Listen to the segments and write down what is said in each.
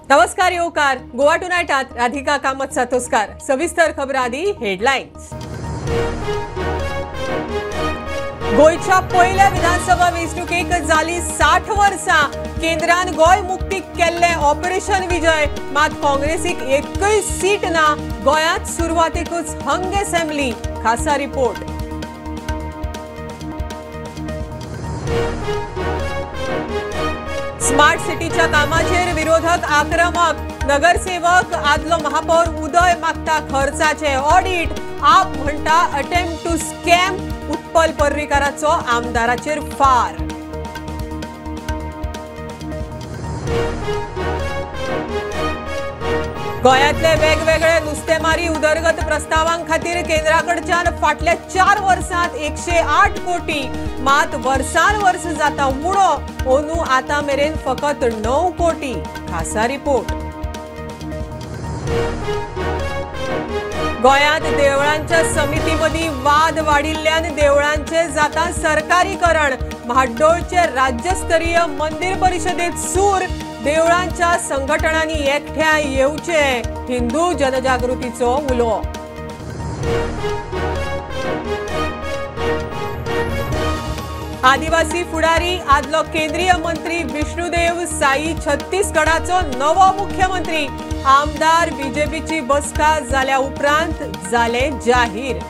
नमस्कार येवकार गोवा टुनायटात राधिका कामत सातोस्कार। सविस्तर खबर आदी हेडलाइन्स। गोंयच्या पयल्या विधानसभा वेंचणुकेक जाली 60 वर्सां। केंद्रान गोंय मुक्तीक केल्लें ऑपरेशन विजय, मात काँग्रेसीक एकूय सीट ना। गोंयांत सुरवातेकूच हंग असेंब्ली। खासा रिपोर्ट। स्मार्ट सिटीच्या कामाचेर विरोधक आक्रमक। नगरसेवक आदलो महापौर उदय मागता खर्चाचे ऑडिट। आप म्हणटा अटेम्प्ट टू स्कॅम। उत्पल पर्रीकाराचो आमदाराचेर फार। गोंयांतले वेगवेगळे नुस्तेमारी उदरगत प्रस्तावां खातीर केंद्राकडच्यान फाटल्या 4 वर्सांत 108 कोटी, मात वर्सान वर्स जाता उणो। ओनू आतां मेरेन फकत 9 कोटी। खासा रिपोर्ट। गोंयांत देवळांच्या समिती मदीं वाद वाडिल्ल्यान देवळांचे जाता सरकारीकरण। म्हाड्डोळचे राज्यस्तरीय मंदिर परिषदेत सूर। देवळांच्या संघटनांनी एकठांय येवचे, हिंदू जनजागृतीचो उलो। आदिवासी फुडारी आदलो केंद्रीय मंत्री विष्णुदेव साई छत्तीसगडाचो नवो मुख्यमंत्री। आमदार बीजेपीची बसका जाल्या उपरांत जाले जाहीर।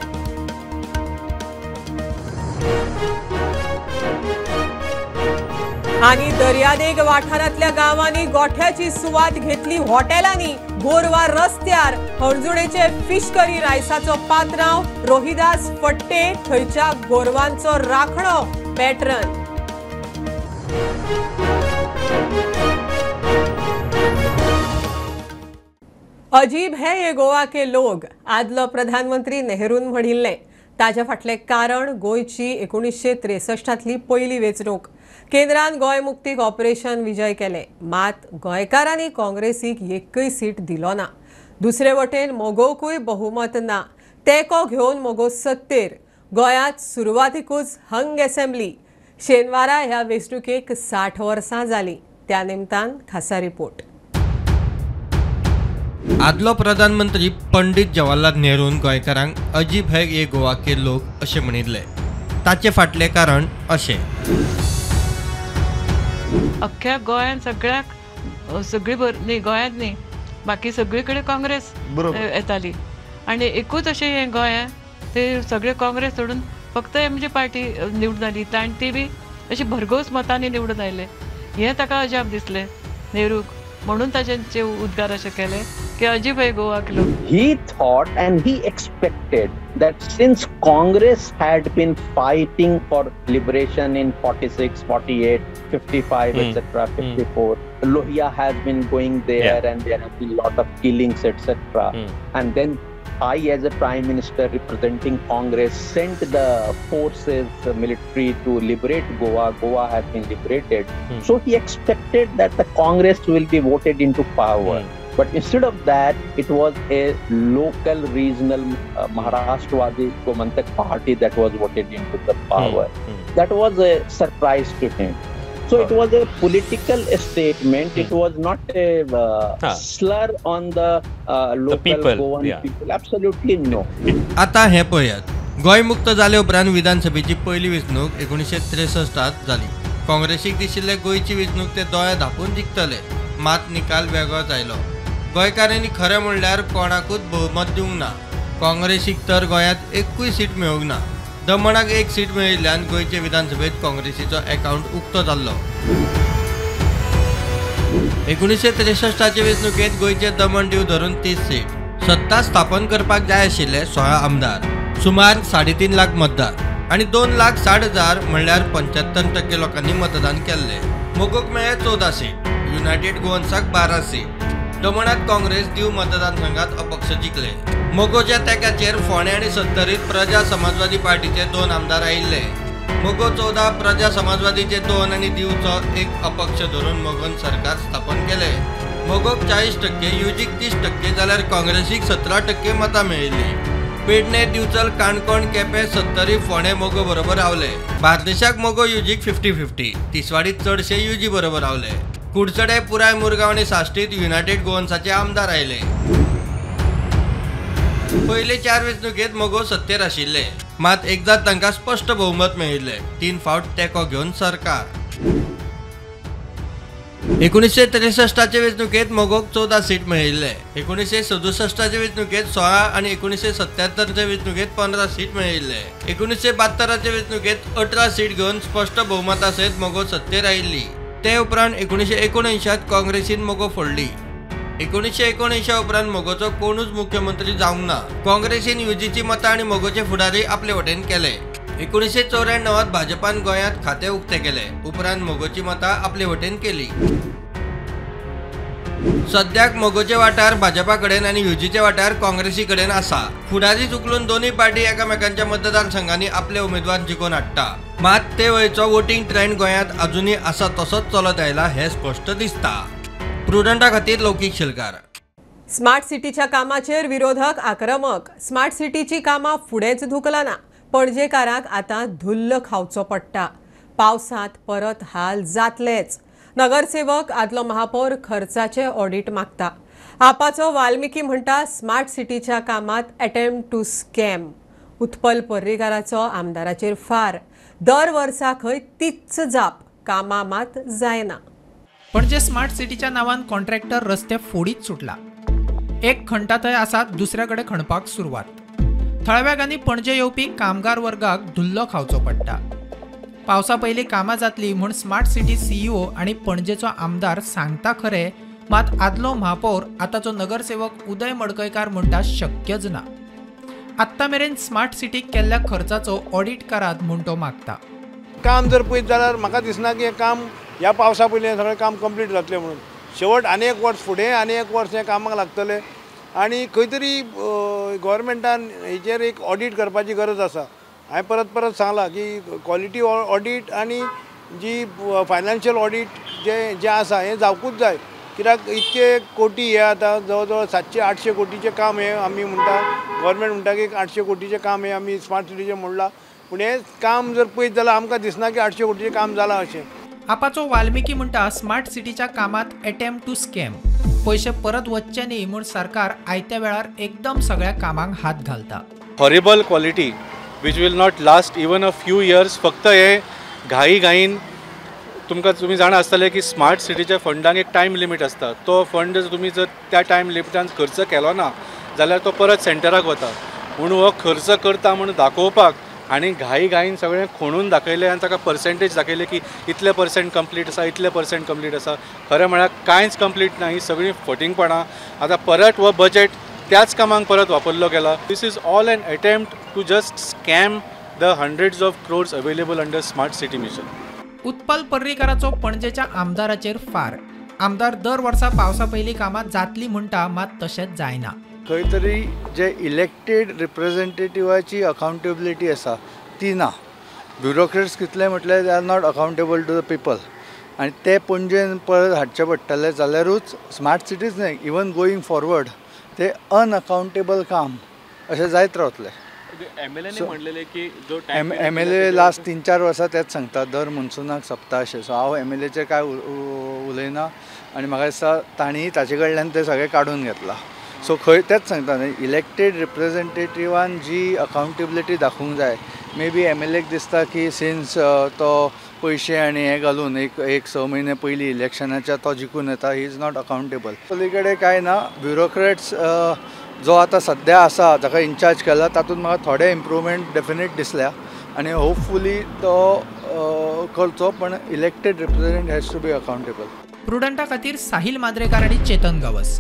आनी दर्यादेग वाठारांतल्या गांवांनी गोठ्याची सुवात घेतली हॉटेलांनी। गोरवार रस्त्यार हणजुणेचे फिश करी रायसाचो पात्रांव रोहिदास फट्टे थंयच्या गोरवांचो राखणो पॅट्रन। अजीब है ये गोवा के लोग, आदलो प्रधानमंत्री नेहरून म्हणिल्लें। ताज्या फाटलें कारण गोंयची 1963तली पयली वेंचणूक। केंद्रान गोंय मुक्तीक ऑपरेशन विजय केलें, मात गोंयकारांनी काँग्रेसीक एकूय सीट दिलो ना। दुसरे वटेन मोगोकूय बहुमत ना। तेंको घेवन मोगो सत्तेर। गोंयांत सुरवातीकूच हंग असेंब्ली। शेनवारा ह्या वेंचणुकेक 60 वर्सां जालीं। त्या निमतान खासा रिपोर्ट। आदलो प्रधानमंत्री पंडित जवाहरलाल नेहरून गोंयकारांक अजीब है ये गोवा के लोक अशें म्हणिल्लें। ताचे फाटलें कारण अशें, अख्ख्या गोंयांत सगळ्याक सगळी न्ही, गोंयांत न्ही बाकी सगळी कडेन काँग्रेस येताली आनी एकूच अशें हें गोंयांत ते सगळे काँग्रेस सोडून फक्त एमजी पार्टी निवडून आयली आनी ती बी अशी भरघोस मतांनी निवडून आयले। हें ताका अजाप दिसलें नेहरूक, म्हणून ताचे उद्गार अशें केले की अजीब है गोवा के लोग। He thought and he expected that since Congress had been fighting for liberation in 46, 48, 55, etc., 54, Lohia has been going there, and there have been lot of killings, etc. And then I, as a prime minister representing Congress, sent the forces, the military, to liberate Goa. Goa has been liberated. So he expected that the Congress will be voted into power. But instead of that, it was a local regional Maharashtrawadi Gomantak party that was voted into the power. That was a surprise to him. So it was a political statement. It was not a slur on the local people, Goan people. Absolutely no. आता हे पळयात, गोंय मुक्त जाले उपरांत विधानसभेची पयली वेंचणूक 1963 जाली। काँग्रेसीक दिशिल्ले गोंयची वेंचणूक ते दोळे धांपून जिखतले, मात निकाल वेगळोच आयलो। गोंयकारांनी खरें म्हणल्यार कोणाकूच बहुमत दिवंक ना। काँग्रेसीक तर गोंयांत एकूय सीट मेळूंक ना। दमणाक एक सीट मेळिल्ल्यान गोंयचे विधानसभेत काँग्रेसीचो अकाउंट उक्तो जाल्लो। 1963 वेंचणुकेंत गोंयचे दमण दीव धरून 30 सीट, सत्ता स्थापन करपाक जाय आशिल्ले 16 आमदार, सुमार 3.5 लाख मतदार आनी 2,60,000 म्हणल्यार 75% लोकांनी मतदान केल्लें। मोगोक मेळ्ळे 14 सीट, युनायटेड गोवन्साक 12 सीट। दमणांत काँग्रेस दीव मतदारसंघात अपक्ष जिखले। मोगोच्या तेंक्याचेर फोंडें आनी सत्तरीत प्रजा समाजवादी पार्टीचे 2 आमदार आयिल्ले। मोगो 14, प्रजा समाजवादीचे 2 आनी दीवचो 1 अपक्ष धरून मोगोन सरकार स्थापन केलें। मोगोक 40%, युजीक 30% जाल्यार काँग्रेसीक 17% मतां मेळिल्लीं। पेडणे, दिवचल, काणकोण, केपें, सत्तरी, फोंडें मोगो बरोबर रावले। बार्देशाक मोगो युजीक 50-50, तिसवाडीत चडशे युजी बरोबर रावले। कुडचडे, पुराय मुरगांव आनी साश्टीत युनायटेड गोवन्साचे आमदार आयले. पयले 4 वेंचणुकेंत मगो सत्तेर आशिल्ले, मात एकदां तांकां स्पश्ट बहुमत मेळिल्लें. 3 फावट तेंको घेवन सरकार. 1963 वेंचणुकेंत मगोक 14 सीट मेळिल्ले. 1967 वेंचणुकेंत 16 आनी 1977 वेंचणुकेंत 15 सीट मेळिल्ले. 1972 वेंचणुकेंत 18 सीट घेवन स्पश्ट बहुमता सयत मगो सत्तेर आयिल्ली. ते उपरांत 1979 काँग्रेसीन मगो फोडली. 1979 उपरांत मगोचो कोणूच मुख्यमंत्री जावंक ना. काँग्रेसीन युजीची मतां आनी मगोचे फुडारी आपले वटेन केले. 1994 भाजपान गोंयांत खातें उक्तें केलें. उपरांत मगोची मतां आपले वटेन केली. सद्याक मगोचे वाठार भाजपा कडेन आनी युजीचे वाठार काँग्रेसी कडेन आसा. फुडारी चुकलून दोनूय पार्टी एकामेकांच्या मतदारसंघांनी आपले उमेदवार जिखोवन हाडटा. मात ते वयचो वोटिंग ट्रेंड गोंयांत अजुनूय आसा तसोच चलत आयला हें स्पश्ट दिसता. प्रुडंटा खातीर लौकीक शेलकार. स्मार्ट सिटीच्या कामाचेर विरोधक आक्रमक. स्मार्ट सिटीची कामां फुडेंच धुकलना. पणजेकारांक आतां धुल्ल खावचो पडटा. पावसांत परत हाल जातलेच. नगरसेवक आदलो महापौर खर्चाचे ऑडिट मागता. आपाचो वाल्मिकी म्हणटा स्मार्ट सिटीच्या कामात अटेम्प्ट टू स्कॅम. उत्पल पर्रीकाराचो आमदाराचेर फार. दर वर्सा खंय तीच जाप, कामां मात जायना. पणजे स्मार्ट सिटीच्या नावान कॉन्ट्रॅक्टर रस्ते फोडीत सुटला. एक खणटा थंय आसा, दुसऱ्या कडेन खणपाक सुरवात. थळाव्याक आनी पणजे येवपी कामगार वर्गाक धुल्लो खावचो पडटा. पावसा पयलीं कामां जातली म्हूण स्मार्ट सिटी सीईओ आनी पणजेचो आमदार सांगता खरें, मात आदलो महापौर आतांचो नगरसेवक उदय मडकयकार म्हणटा शक्यच ना. आत्तां मेरेन स्मार्ट सिटीक केल्ल्या खर्चाचो ऑडिट करात म्हूण तो मागता. काम जर पळयत जाल्यार म्हाका दिसना की हें काम ह्या पावसा पयलीं सगळें काम कंप्लीट जातलें म्हणून. शेवट आनी एक वर्स फुडें आनी एक वर्स हें कामाक लागतलें आनी खंय तरी गव्हर्मेंटान हेचेर एक ऑडिट करपाची गरज आसा. हांवें परत परत सांगलां की क्वॉलिटी ऑडिट आनी जी फायनान्शियल ऑडिट जें जें आसा हें जावकूच जाय. कित्याक इतके कोटी हे आतां जवळ जवळ 700-800 कोटीचें काम हें आमी म्हणटा, गव्हर्मेंट म्हणटा की 800 कोटीचें काम हें आमी स्मार्ट सिटीचें म्हणलां, पूण हें काम जर पळयत जाल्यार आमकां दिसना की 800 कोटीचें काम जालां अशें. आपाचो वाल्मिकी म्हणटा स्मार्ट सिटीच्या कामात अटेम्प्ट टू स्कॅम, पयशे परत वचचे न्ही म्हूण सरकार आयत्या वेळार एकदम सगळ्या कामांक हात घालता. Horrible quality which will not last even a few years. फक्त हे घाई घाईन तुमकां तुमी जाणा आसतले की स्मार्ट सिटीच्या फंडांक एक टायम लिमीट आसता. तो फंड जर तुमी जर त्या टायम लिमिटान खर्च केलो ना जाल्यार तो परत सेंटराक वता. म्हूण हो खर्च करता म्हूण दाखोवपाक आनी घाई घाईन सगळें खोणून दाखयलें आनी ताका पर्सेंटेज दाखयले की इतले पर्सेंट कंप्लीट आसा, इतले पर्सेंट कंप्लीट आसा. खरें म्हळ्यार कांयच कंप्लीट ना, ही सगळीं फटींगपणां. आतां परत हो बजेट त्याच कामांक परत वापरलो गेला. This is all an attempt to just scam the hundreds of crores available under smart city mission. Utpal पर्रीकाराचो पणजेच्या आमदाराचेर फार. आमदार दर वर्सा पावसा पयलीं कामां जातली म्हणटा, मात तशेंच जायना. खंय तरी जे इलेक्टेड रिप्रेझेंटेटिवाची अकाउंटेबिलिटी आसा ती ना. ब्युरोक्रेट्स कितले म्हटल्यार they are not accountable to the people. आनी ते पणजेन परत हाडचे पडटले जाल्यारूच स्मार्ट सिटीज न्हय, इवन गोईंग फॉरवर्ड ते अनअकाउंटेबल काम अशें जायत रावतलें. एम एल ए लास्ट 3-4 वर्सां तेच सांगता, दर मनसुनाक सोंपता अशें. सो हांव एम एल एचेर कांय उलयना आनी म्हाका दिसता तांणी ताचे कडल्यान तें सगळें काडून घेतलां. सो खंय तेच सांगता न्ही, इलेक्टेड रिप्रेझेंटेटिवान जी अकाउंटेबिलिटी दाखोवंक जाय, मे बी एम एल एक दिसता की सिन्स तो पयशे आनी हें घालून एक एक 6 म्हयने पयलीं इलेक्शनाच्या तो जिखून येता, he is not accountable. पलीकडे कांय ना, ब्युरोक्रेट्स जो आतां सद्या आसा ताका इन्चार्ज केला तातूंत म्हाका थोडे इम्प्रूवमेंट डेफिनेट दिसल्या आनी होपफुली तो करचो, पण elected representative has to be accountable. प्रुडंटा खातीर साहिल माद्रेकार आनी चेतन गावस.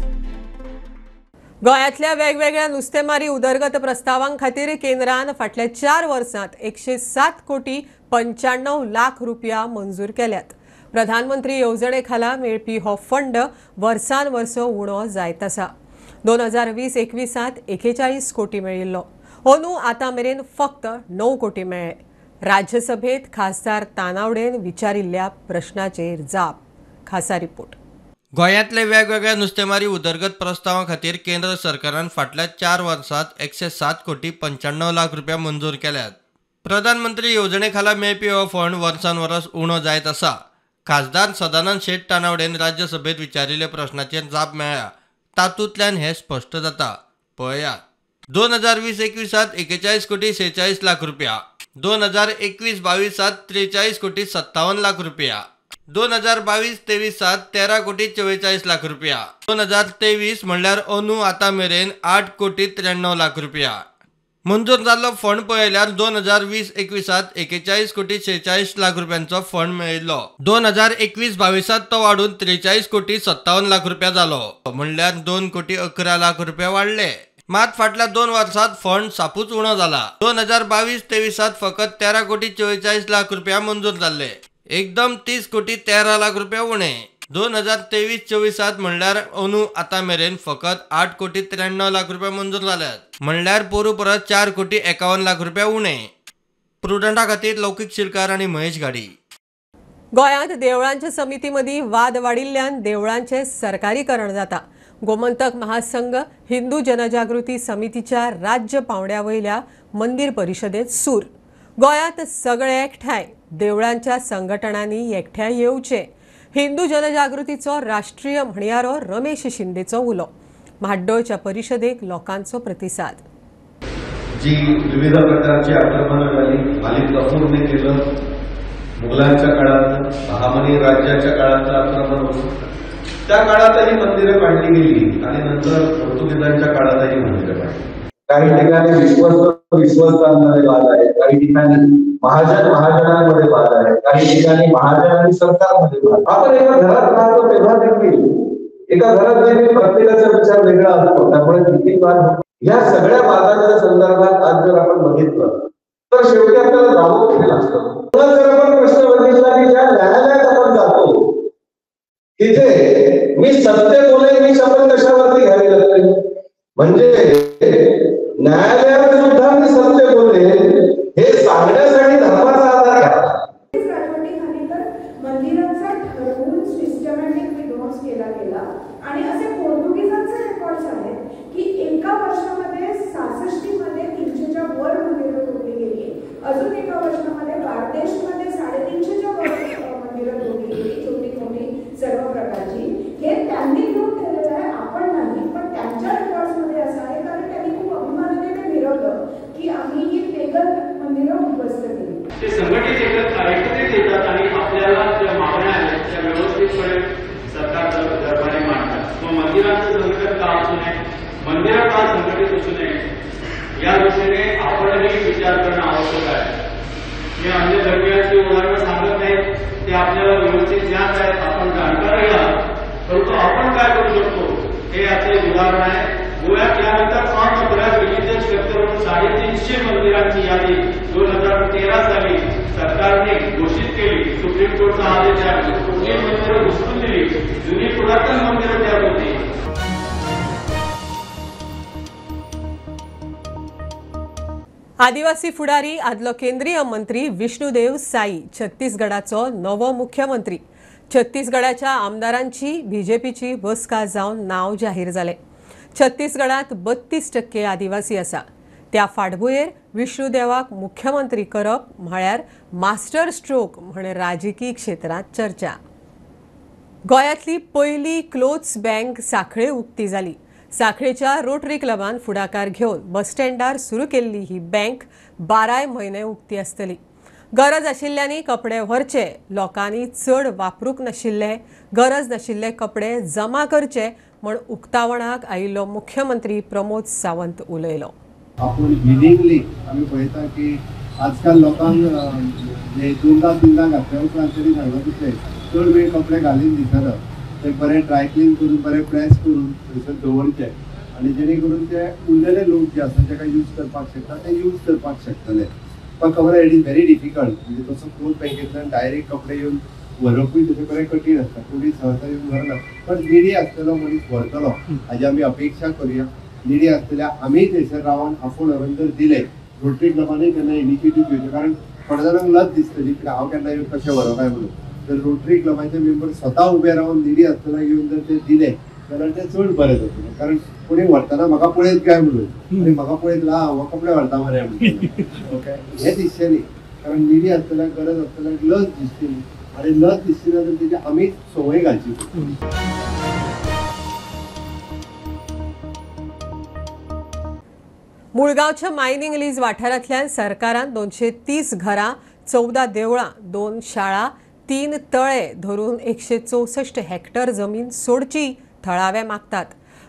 गोंयांतल्या वेगवेगळ्या नुस्तेमारी उदरगत प्रस्तावां खातीर केंद्रान फाटल्या 4 वर्सांत 107 कोटी 95 लाख रुपया मंजूर केल्यात. प्रधानमंत्री येवजणे खाला मेळपी हो फंड वर्सान वर्स उणो जायत आसा. 2020-21 41 कोटी मेळिल्लो, अंदू आतां मेरेन फक्त 9 कोटी मेळ्ळे. राज्यसभेत खासदार तानावडेन विचारिल्ल्या प्रश्नाचेर जाप. खासा रिपोर्ट. गोंयांतले वेगवेगळ्या नुस्तेमारी उदरगत प्रस्तावां खातीर केंद्र सरकारान फाटल्या 4 वर्सांत 107 कोटी 95 लाख रुपया मंजूर केल्यात. प्रधानमंत्री येवजणे खाला मेळपी हो फंड वर्सान वर्स उणो जायत आसा. खासदार सदानंद शेट तानावडेन राज्यसभेत विचारिल्ल्या प्रश्नाचेर जाप मेळ्ळ्या तातूंतल्यान हें स्पश्ट जाता. पळयात 2020-21 41 कोटी 46 लाख रुपया, 2021-22 43 कोटी 57 लाख रुपया, 2022-23 13 कोटी 44 लाख रुपया, 2023 म्हणल्यार अंदू आतां मेरेन 8 कोटी 93 लाख रुपया. मंजूर जाल्लो फंड पळयल्यार 2020-21 41 कोटी 46 लाख रुपयांचो फंड मेळिल्लो. 2021-22 तो वाडून 43 कोटी 57 लाख रुपया जालो, म्हणल्यार 2 कोटी 11 लाख रुपया वाडले. मात फाटल्या 2 वर्सांत फंड सापूच उणो जाला. 2022-23 फकत 13 कोटी 44 लाख रुपया मंजूर जाल्ले, एकदम 30 कोटी 13 लाख रुपया उणे. 2023-24 म्हणल्यार अंदू आतां मेरेन फकत 8 कोटी 93 लाख रुपया मंजूर जाल्यात, म्हणल्यार पोरू परत 4 कोटी 51 लाख रुपया उणे. प्रुडंटा खातीर लौकीक शिलकार आनी महेश घाडी. गोंयांत देवळांच्या समिती मदीं वाद वाडिल्ल्यान देवळांचें सरकारीकरण जाता. गोमंतक महासंघ हिंदू जनजागृती समितीच्या राज्य पावंड्या वयल्या मंदिर परिशदेंत सूर. गोंयांत सगळे एकठांय देवळांच्या संघटनांनी एकठांय येवचे, हिंदू जनजागृतीचो राष्ट्रीय म्हणयारो रमेश शिंदेचो उलो. म्हाड्डोळच्या परिशदेक लोकांचो प्रतिसाद. जी विविध प्रकारची आक्रमणं झाली, मालिक गफूरने केलं, मुघलांच्या काळात, बहामनी राज्याच्या काळातलं आक्रमण होतं, त्या काळातही मंदिरे पाडली गेली आणि नंतर पोर्तुगीजांच्या काळातही मंदिरे पाडली. काही ठिकाणी विश्वस्त विश्वस्तांमध्ये वाद आहे, काही ठिकाणी महाजन महाजनांमध्ये वाद आहे, काही ठिकाणी महाजन आणि सरकारमध्ये वाद. आपण एका घरात राहतो तेव्हा देखील एका घरात देखील प्रत्येकाचा विचार वेगळा असतो, त्यामुळे किती वाद. या सगळ्या वादाच्या संदर्भात आज जर आपण बघितलं तर शेवटी आपल्याला जावं कुठे लागतं. पुन्हा जर आपण प्रश्न बघितला की ज्या न्यायालयात आपण जातो तिथे मी सत्य बोलेन ही शपथ कशावरती घ्यावी लागते, म्हणजे न्यायालयात सुद्धा मी सत्य बोलेन हे सांगण्यासाठी धर्माचा आधार घ्यावा. राजवटीखाली तर मंदिरांचा ठरवून सिस्टमॅटिक विध्वंस केला गेला आणि असे पोर्तुगीजांचे रेकॉर्ड्स आहेत की एका वर्षामध्ये 66 मध्ये 300च्या वर मंदिरं तोडली गेली, अजून एका वर्षामध्ये बार्देशमध्ये 350च्या वर मंदिरं तोडली गेली, छोटी मोठी सर्व प्रकारची. हे त्यांनी लिहून ठेवलेलं आहे, आपण नाही, पण त्यांच्या रेकॉर्ड्समध्ये असं आहे, कारण त्यांनी खूप अभिमानाने ते मिरवलं की आम्ही ही पेगन मंदिरं उद्ध्वस्त केली. ते संघटित एकत्रित येतात आणि आपल्याला ज्या मागण्या आहेत त्या व्यवस्थितपणे सरकार दरबारी मांडतात. मग मंदिरांचं संघटन का असू नये, मंदिरं का संघटित असू नये, या दिशेने आपणही विचार करणं आवश्यक आहे. मी अन्य धर्मियांची उदाहरणं सांगत नाही, ते आपल्याला व्यवस्थित ज्ञात आहेत, आपण जाणकारही आहोत, परंतु आपण काय करू शकतो हे याचं एक उदाहरण आहे. गोव्यात यानंतर अनऑथराइज रिलिजियस स्ट्रक्चर म्हणून 350 मंदिरांची यादी 2013 साली सरकारने घोषित केली. सुप्रीम कोर्टचा आदेश आहे, कुठली मंदिरं घुसकून दिली, जुनी पुरातन मंदिरं त्यात होती. आदिवासी फुडारी आदलो केंद्रीय मंत्री विष्णुदेव साई छत्तीसगडाचो नवो मुख्यमंत्री. छत्तीसगडाच्या आमदारांची बीजेपीची बसका जावन नाव जाहीर जालें. छत्तीसगडात 32% आदिवासी आसा. त्या फाटभुंयेर विष्णुदेवाक मुख्यमंत्री करप म्हळ्यार मास्टर स्ट्रोक म्हण राजकीय क्षेत्रांत चर्चा. गोंयांतली पयली क्लोथ्स बँक सांखळे उक्ती जाली. सांखळेच्या रोटरी क्लबान फुडाकार घेवन बस स्टँडार सुरू केल्ली ही बँक 12 म्हयने उक्ती आसतली. गरज आशिल्ल्यांनी कपडे व्हरचे, लोकांनी चड वापरूंक नाशिल्ले गरज नाशिल्ले कपडे जमा करचे म्हण उक्तावणाक आयिल्लो मुख्यमंत्री प्रमोद सावंत उलयलो. आपूण विलिंगली आमी पळयता की आजकाल लोकांक हे 2दा 3दा घातल्या उपरांत तरी सांगता तितले चड वेळ कपडे घालीन दिसना, ते बरे ड्राय क्लीन करून बरे प्रेस करून थंयसर दवरचे आनी जेणे करून ते उरलेले लोक जे आसा तेका यूज करपाक शकता ते यूज करपाक शकतले. पण खबर it is very difficult, म्हणजे तसो क्लोथ बँकेंतल्यान डायरेक्ट कपडे येवन व्हरपूय तशें बरें कठीण आसता, कोणी सहसा येवन व्हरना, पण निडी आसतलो मनीस व्हरतलो हाजी आमी अपेक्षा करुया. निडी आसतल्या आमी थंयसर रावन आफोवन व्हरून जर दिले रोटरी क्लबानूय केन्ना इनिशिएटीव घेवचें, कारण थोड्या जाणांक लज दिसतली की हांव केन्ना येवन कशें व्हरूं काय म्हणून. जर रोटरी क्लबाचे मेंबर स्वता उबे रावन निडी आसतना घेवन जर ते दिले जाल्यार ते चड बरें जातलें, कारण कोणी व्हरतना म्हाका पळयत काय म्हणून आनी म्हाका पळयत ना हांव कपडे व्हरता मरे म्हणून, ओके, हें दिसचें न्ही, कारण निडी आसतल्याक गरज आसतल्याक लज दिसची न्ही. आनी लज दिसची ना जाल्यार तेजी आमी संवय घालची. मुळगांवच्या मायनिंग लीज वाठारांतल्यान सरकारान 230 घरां, 14 देवळां, 2 शाळा, 3 तळे धरून 164 हेक्टर जमीन सोडची थळावे मागतात.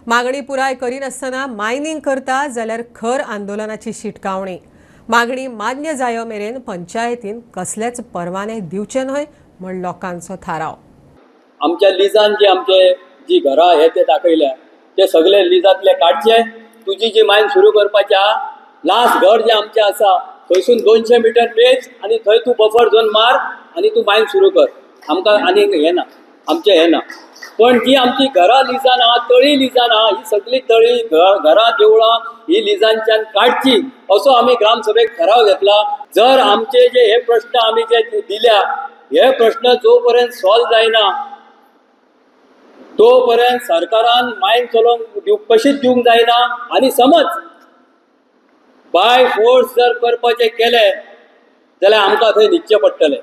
मागणी पुराय करिनासतना मायनिंग करता जाल्यार खर आंदोलनाची शिटकावणी. मागणी मान्य जाय मेरेन पंचायतीन कसलेच परवाने दिवचे न्हय म्हण लोकांचो थाराव. आमच्या लिजान जी आमचे जी घरां हे ते दाखयल्या ते सगळे लिजांतले काडचे. तुजी जी मायन सुरू करपाची आहा, लास्ट घर जे आमचें आसा थंयसून 200 मिटर पेज आनी थंय तूं बफर झोन मार आनी तूं मायन सुरू कर. आमकां आनी हें ना, आमचें हें ना. पण जी आमची घरां लिजान आहा, तळी लिजान आहा, ही सगळी तळी घरां देवळां ही लिजांच्यान काडची असो आमी ग्रामसभेक ठराव घेतला. जर आमचे जे हे प्रश्न आमी जे दिल्या हे प्रश्न जो पर्यंत सॉल्व जायना तो पर्यंत सरकारान मायन चलोवंक कशीच दिवंक जायना. आनी समज बाय फोर्स जर करपाचें केलें जाल्यार आमकां थंय न्हिदचें पडटलें.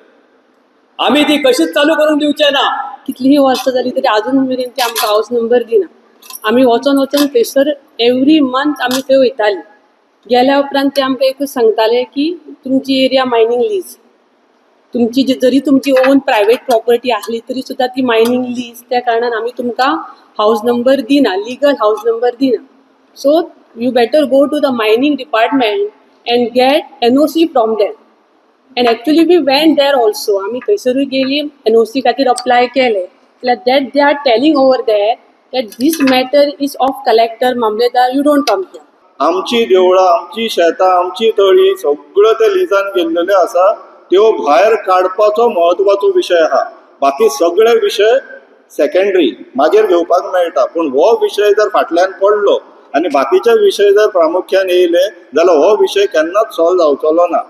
आमी ती कशीच चालू करूंक दिवचे ना. कितलीही वर्सां जाली तरी आजून मेरेन ते आमकां हावस नंबर दिना. आमी वचोन वचोन थंयसर एवरी मंथ आमी थंय वयताली. गेल्या उपरांत ते आमकां एकूच सांगताले की तुमची एरिया मायनींग लीज, तुमची जरी तुमची ओन प्रायवेट प्रॉपर्टी आसली तरी सुद्दां ती मायनींग लीज, त्या कारणान आमी तुमकां हावस नंबर दिना, लिगल हावस नंबर दिना. So you better go to the mining department and get NOC from them. And actually we went there also. आमी थंयसरूय गेली, एनओसी खातीर अप्लाय केलें. जाल्यार that they are telling over there that this matter is of collector, mamlatdar, you don't come here. आमची देवळां, आमची शेतां, आमची तळी सगळ्यो ते लिजान गेल्लेले आसा, त्यो भायर काडपाचो म्हत्वाचो विशय आहा. बाकी सगळे विशय सेकेंडरी मागीर घेवपाक मेळटा, पूण हो विशय जर फाटल्यान पडलो आनी बाकीचे विशय जर प्रामुख्यान येयले जाल्यार हो विशय केन्नाच सॉल्व जावचलो ना.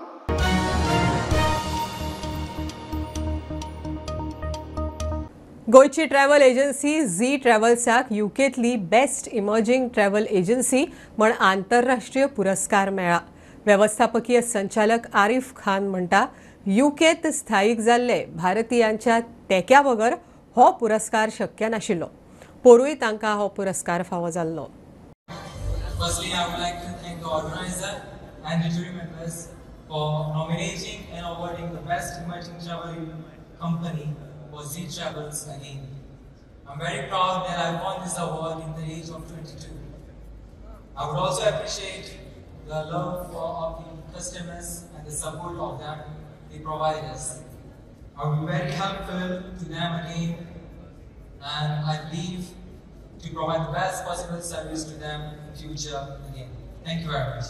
गोंयची ट्रॅव्हल एजन्सी झी ट्रॅव्हल्साक युकेंतली बेस्ट इमर्जिंग ट्रॅव्हल एजन्सी म्हण आंतरराष्ट्रीय पुरस्कार मेळ्ळा. वेवस्थापकीय संचालक आरिफ खान म्हणटा, युकेंत स्थायीक जाल्ले भारतीयांच्या तेक्या बगर हो पुरस्कार शक्य नाशिल्लो. पोरूय तांकां हो पुरस्कार फावो जाल्लो. Firstly, I would like to thank the organizer and the jury members for nominating and awarding the best emerging travel company for Zee Travels again. I'm very proud that I won this award in the age of 22. I would also appreciate the love for of the customers and the support of them they provide us. I will be very helpful to them again, and I believe to provide the best possible service to them in future again. Thank you very much.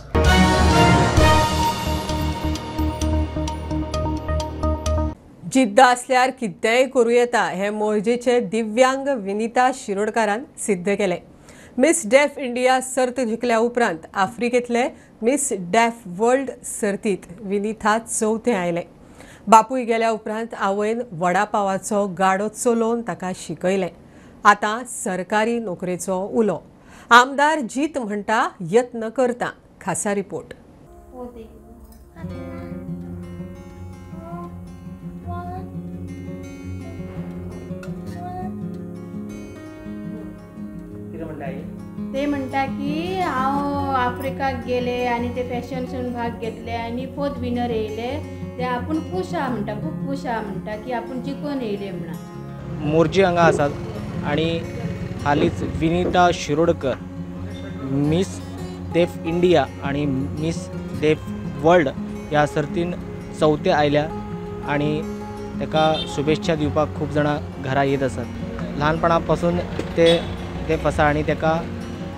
जिद्द असल्यार कितेंय करूं येता हें मोरजेचे दिव्यांग विनिता शिरोडकारान सिद्ध केलें. Miss def India सर्त जिखल्या उपरांत आफ्रिकेंतले मिस डेफ वर्ल्ड सर्तीत विनिता चवथें आयलें. बापूय गेल्या उपरांत आवयन वडापावाचो गाडो चलोवन ताका शिकयलें. आतां सरकारी नोकरेचो उलो. आमदार जीत म्हणटा यत्न करता. खासा रिपोर्ट. ते म्हणटा की हांव आफ्रिकाक गेले आनी ते फॅशन शोन भाग घेतले आनी फोर्थ विनर येयले, ते आपूण खूश आहा म्हणटा, खूब खूश आहा म्हणटा की आपूण जिखून येयले म्हणा. मोरजी हांगा आसात आनी हालींच Vinita Shirodkar Miss Deaf India आनी मिस डेफ वर्ल्ड ह्या सर्तीन चवथे आयल्या आनी ताका शुभेच्छा दिवपाक खूब जाणां घरा येत आसात. ल्हानपणा पासून ते डेफ आसा आनी ताका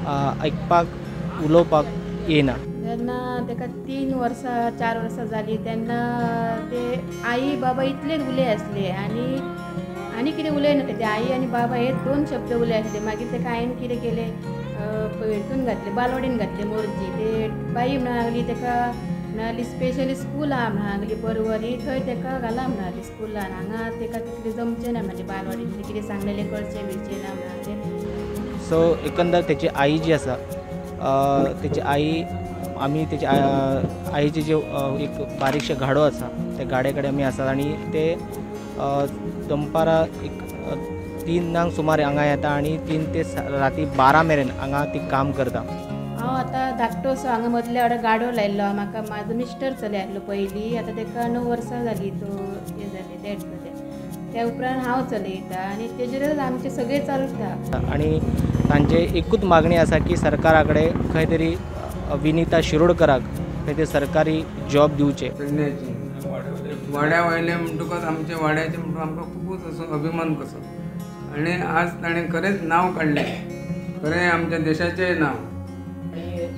आयकपाक उलोवपाक येना. जेन्ना ताका 3 वर्सां 4 वर्सां जालीं तेन्ना ते आई बाबा इतलेच उलय आसले आनी आनी कितें उलयनासले. ते आई आनी बाबा हे 2 शब्द उलय आसले. मागीर ताका आईन कितें केलें, हेतून घातलें, बालवाडीन घातलें मोरजी. ते बाई म्हणा लागली ताका, म्हणाली स्पेशली स्कूल आहा म्हणा लागली परवरी, थंय ताका घाला म्हणाली स्कुलान, हांगा ताका तितलें जमचें ना म्हणजे बालवाडीन कितें सांगलेलें कळचें बिळचें ना म्हणालें. सो एकंदर तेची आई जी आसा, तेची आई आमी तेची आईचे जे एक बारीकशे गाडो आसा त्या गाड्या कडेन आमी आसात आनी ते दनपारां एक 3 सुमार हांगा येता आनी 3 ते राती 12 मेरेन हांगा ती काम करता. हांव आतां धाकटो असो हांगा मदल्या वाड्यार गाडो लायिल्लो. म्हाका म्हाजो मिस्टर चलय आसलो पयलीं, आतां ताका 9 वर्सां जालीं तो हें जालें डेथ जालें. त्या उपरांत हांव चलयता आनी तेजेरच आमचें सगळें चलता. आनी तांचे एकूच मागणी आसा की सरकारा कडेन खंय तरी विनिता शिरोडकराक खंय तरी सरकारी जॉब दिवचे. पेडण्याची वाड्या वयले म्हणटकच आमच्या वाड्याचे म्हणटकच आमकां खुबूच असो अभिमान कसो आनी आज ताणें खरेंच नांव काडलें, खरें आमच्या देशाचेंय नांव.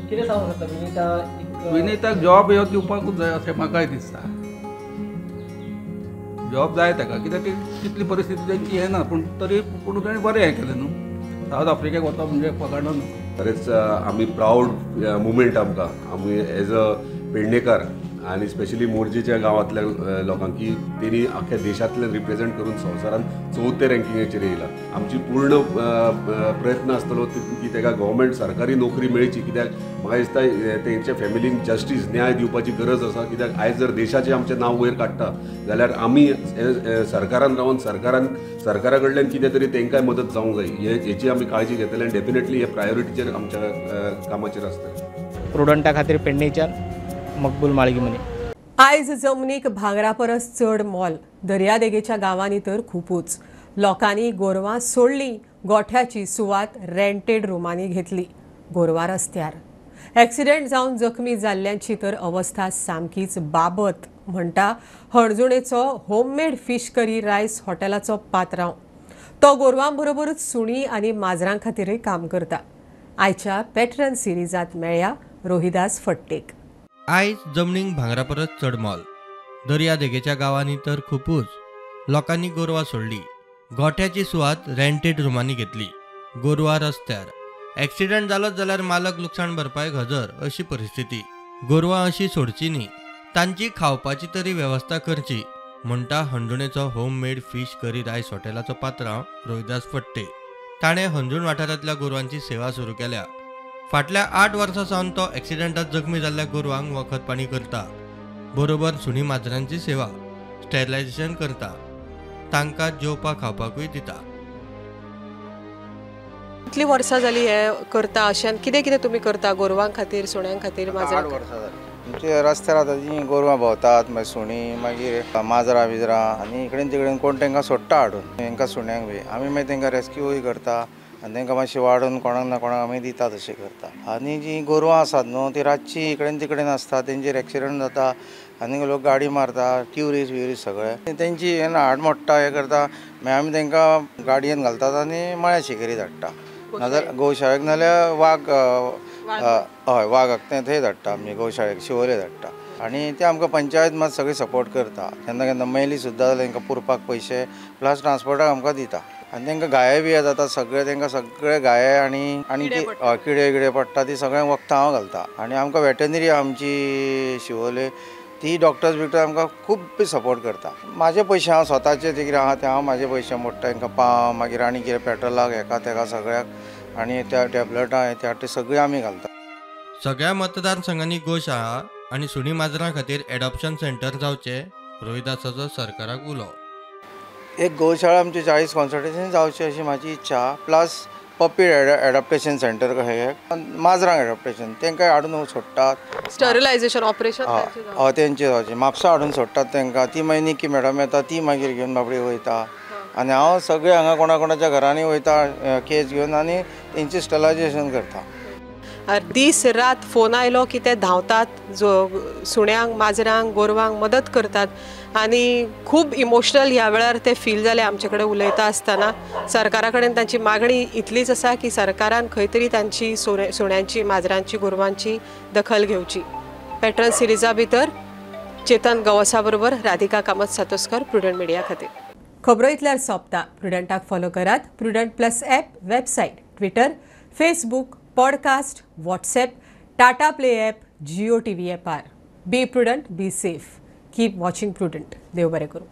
कितें सांगूंक शकता विनिता? विनिताक जॉब ह्यो दिवपाकूच जाय अशें म्हाकाय दिसता. जॉब जाय ताका, कित्याक ती तितली परिस्थिती तेंची हें ना, पूण तरी पूण ताणें बरें हें केलें न्हू. सावथ आफ्रिकेक वचप म्हणजे फकाणां न्हू. खरेंच आमी प्रावड मुमेंट आमकां, आमी एज अ पेडणेकार आनी स्पेशली मोरजेच्या गांवांतल्या लोकांक की तेणी आख्या देशांतल्यान रिप्रेजेंट करून संवसारान 4थ्या रँकिंगाचेर येयला. आमची पूर्ण प्रयत्न आसतलो की ताका गव्हर्मेंट सरकारी नोकरी मेळची, कित्याक म्हाका दिसता तेंच्या फॅमिलीन जस्टीस न्याय दिवपाची गरज आसा. कित्याक आयज जर देशाचें आमचें नांव वयर काडटा जाल्यार आमी सरकारान रावन सरकारा कडल्यान कितें तरी तांकांय मदत जावंक जाय हेची आमी काळजी घेतले आनी डेफिनेटली हे प्रायोरिटीचेर आमच्या कामाचेर आसतलें. प्रुडंटा खातीर पेडणेच्यान मकबूल माळगीमनी. आयज जमनीक भांगरा परस चड मोल, दर्यादेगेच्या गांवांनी तर खुपूच. लोकांनी गोरवां सोडली, गोठ्याची सुवात रेंटेड रुमांनी घेतली. गोरवां रस्त्यार एक्सिडेंट जावन जखमी जाल्ल्यांची तर अवस्था सामकीच बाबत म्हणटा हणजुणेचो होममेड फिश करी रायस हॉटेलाचो पात्रांव. तो गोरवां बरोबरूच सुणी आनी माजरां खातीरय काम करता. आयच्या पॅट्रन सिरिजांत मेळ्या रोहिदास फट्टेक. आयज जमनीक भांगरा परस चड मोल, दर्यादेगेच्या गांवांनी तर खुपूच. लोकांनी गोरवां सोडली, गोठ्याची सुवात रेंटेड रुमांनी घेतली. गोरवां रस्त्यार एक्सिडंट जालोच जाल्यार मालक लुकसाण भरपायक हजर अशी परिस्थिती. गोरवां अशी सोडची न्ही, तांची खावपाची तरी वेवस्था करची म्हणटा हणजुणेचो होममेड फिश करी रायस हॉटेलाचो पात्रांव रोहिदास फट्टे. ताणें हणजूण वाठारांतल्या गोरवांची सेवा सुरू केल्या. फाटल्या 8 वर्सां सावन तो एक्सिडेंटात जखमी जाल्ल्या गोरवांक वखद पाणी करता, बरोबर सुणी माजरांची सेवा, स्टेरिलायझेशन करता, तांकां जेवपाक खावपाकूय दिता. कितली वर्सां जाली हे करता अशें? कितें कितें तुमी करता गोरवां खातीर, सुण्यां खातीर, माजरां? 8 वर्सां जाली. आमचे रस्त्यार आतां जी गोरवां भोंवतात, मागीर सुणी, मागीर माजरां बिजरां आनी इकडेन तिकडेन कोण तांकां सोडटा हाडून तांकां सुण्यांक बी आमी मागीर तांकां रेस्क्यूय करता आनी तांकां मातशें वाडून कोणाक ना कोणाक आमी दिता तशें करता. आनी जी गोरवां आसात न्हू ती रातची इकडेन तिकडेन आसता, तेंचेर एक्सिडंट जाता आनी लोक गाडी मारता, ट्युरिस्ट ब्युरिस्ट सगळे तेंची हें हाड मोडटा हें करता. मागीर आमी तांकां गाडयेन घालतात आनी मळ्या शिकेरी धाडटा, नाजाल्यार गोशाळेक, नाजाल्यार वाग, हय वागाक तें थंय धाडटा आमी, गोशाळेक शिवोले धाडटा. आनी ते आमकां पंचायत मात सगळी सपोर्ट करता. केन्ना केन्ना मैली सुद्दां जाल्यार तांकां पुरपाक पयशे प्लस ट्रान्सपोर्टाक आमकां दिता. आनी तांकां गाये बी जाता सगळे, तांकां सगळे गाये आनी आनी किडे किडे पडटा ती सगळ्यांक वखदां हांव घालता. आनी आमकां वेटनरी आमची शिवोले ती डॉक्टर्स बिक्टर्स आमकां खूब सपोर्ट करता. म्हाजे पयशे हांव स्वताचे जे कितें आहा ते हांव म्हाजे पयशे मोडटा, तांकां पाव, मागीर आनी कितें पेट्रोलाक हेका तेका सगळ्याक, आनी त्या टॅबलेटां त्या ते सगळीं आमी घालता. सगळ्या मतदारसंघांनी गोशाळा आनी सुणी माजरां खातीर एडॉप्शन सेंटर जावचे, रोहिदासाचो सरकाराक उलो. एक गोशाळा आमची 40 कॉन्सल्टेशन जावची अशी म्हाजी इच्छा, प्लस पपी एडॉप्टेशन सेंटर कशें माजरांक एडॉप्टेशन तांकां हाडून सोडटात, स्टरिलायझेशन ऑपरेशन हय तेंचें जावचें. म्हापसा हाडून सोडटात तांकां, ती मागीर निकी मॅडम येता, ती मागीर घेवन बाबडी वयता. आनी हांव सगळे हांगा कोणा कोणाच्या घरांनी वयता केस घेवन आनी तेंची स्टरिलायझेशन करता. दीस रात फोन आयलो की ते धांवतात, जो सुण्यांक, माजरांक, गोरवांक मदत करतात आनी खूब इमोशनल ह्या वेळार ते फील जाले आमचे कडेन उलयता आसतना. सरकारा कडेन तांची मागणी इतलीच आसा की सरकारान खंय तरी तांची सुण्यांची, माजरांची, गोरवांची दखल घेवची. पॅट्रन सिरिजा भितर चेतन गवसा बरोबर राधिका कामत सातोस्कर, प्रुडंट मिडिया खातीर. खबरो इतल्यार सोंपता. प्रुडंटाक फॉलो करात Prudent plus app, website, Twitter, Facebook, podcast, WhatsApp, Tata Play app, Jio TV ॲपार. Be prudent, be safe, keep watching Prudent. देव बरें करूं.